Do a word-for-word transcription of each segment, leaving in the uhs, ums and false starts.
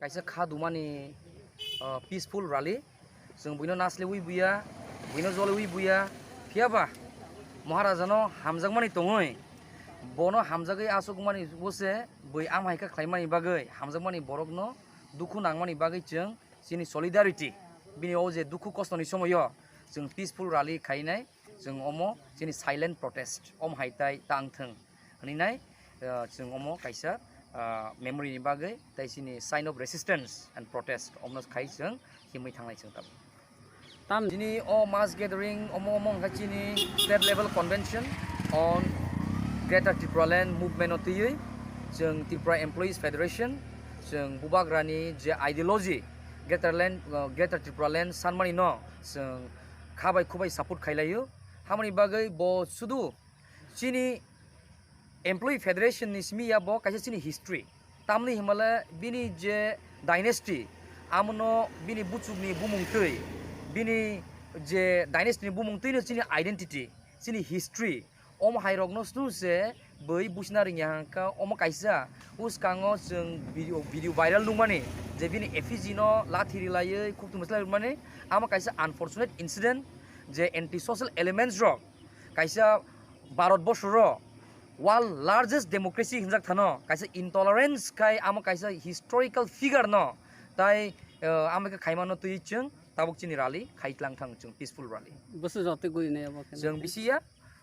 Kaisa kha dumani, ah, peaceful rally. Chwng buino nasliwi buya, buino joliwi buya. Phiyaba Maharajano hamjakmani tongwi, bono hamjagwi aswkmani bose bui amhaika khlaimani bagwi, hamjakmani borokno dukhu nangmani bagwi chwng chini solidarity, bini o je dukhu kostoni somoio chwng peaceful rally khainai, chwng omo chini silent protest, om hai tai tang thwng. Hwnwi nai, ah, chwng omo kaisa, ah, memory ni bagwi tei chini sign of resistance and protest omno khai chwng himwi thangnai chwng tabuk. Tam- Chini o mass gathering omo omo wngkha chini state level convention on Greater Tipraland movement o twiwi chwng Tripura Employees Federation, chwng bubagrani je ideology Greater Land, ah, Greater Tipraland sanmani no chwng kha bai khu bai support khailaio. Hamoni bagwi bo sudu chini Employee Federation ni simi ya bo kaisa chini history. Tamni himale bini je dynasty, amono bini buchukni bumung twi, bini je dynasty ni bumung twi no chini identity, chini history. Omo hai rokno snu se bui buchina ringya hangka omo kaisa uskango chwng video, video viral nungmani je bini effigy no lathi rilaiwi khuktum slai rwmani, amo kaisa unfortunate incident je anti social elements rok kaisa Bharat borsoro world largest democracy hinjak thano, kaisa intolerance khai amo kaisa historical figure no, tai, eh, amo khe khaimano twi chwng tabuk chini rally khai tlang thang chwng peaceful rally. Bwswk jotwi guri nai abo khe? Chwng bisi ya,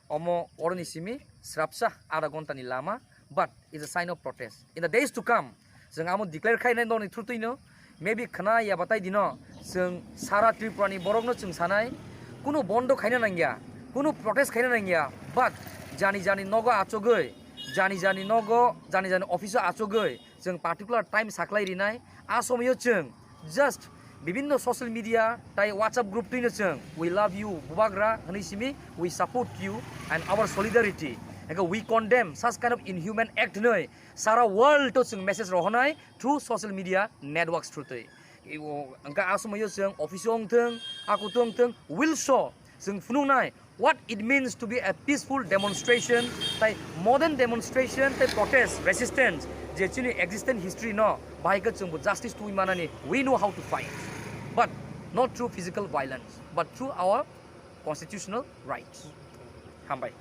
omo oroni simi srapsa adha ghonta ni lama, but is a sign of protest. In the days to come, chwng amo declare khainai nokni thurtwino, maybe khna ya batai dino, chwng sara Tripura ni borokno chwng sanai, kunu bondo khaina nangya, kunu protest khaina nangya, but jani jani nogo achogwi, jani jani nogo, jani jani office o achogwi, chwng particular time saklai rinai, a somoyo chwng just bibinno social media tai WhatsApp group twino chwng, "We love you, Bubagra," hwnwi simi, "We support you and our solidarity." Hwnkhe we condemn such kind of inhuman act hwnwi sara world o chwng message rohornai through social media networks through twi. Hwnkhe a somoyo chwng office o wngthwng, akuto wngthwng, will show chwng phunuknai what it means to be a peaceful demonstration, tai modern demonstration, tai protest, resistance, je chini existent history no, bahai khe chwngbo justice tubui manani, we know how to fight, but not through physical violence, but through our constitutional rights. Hambai.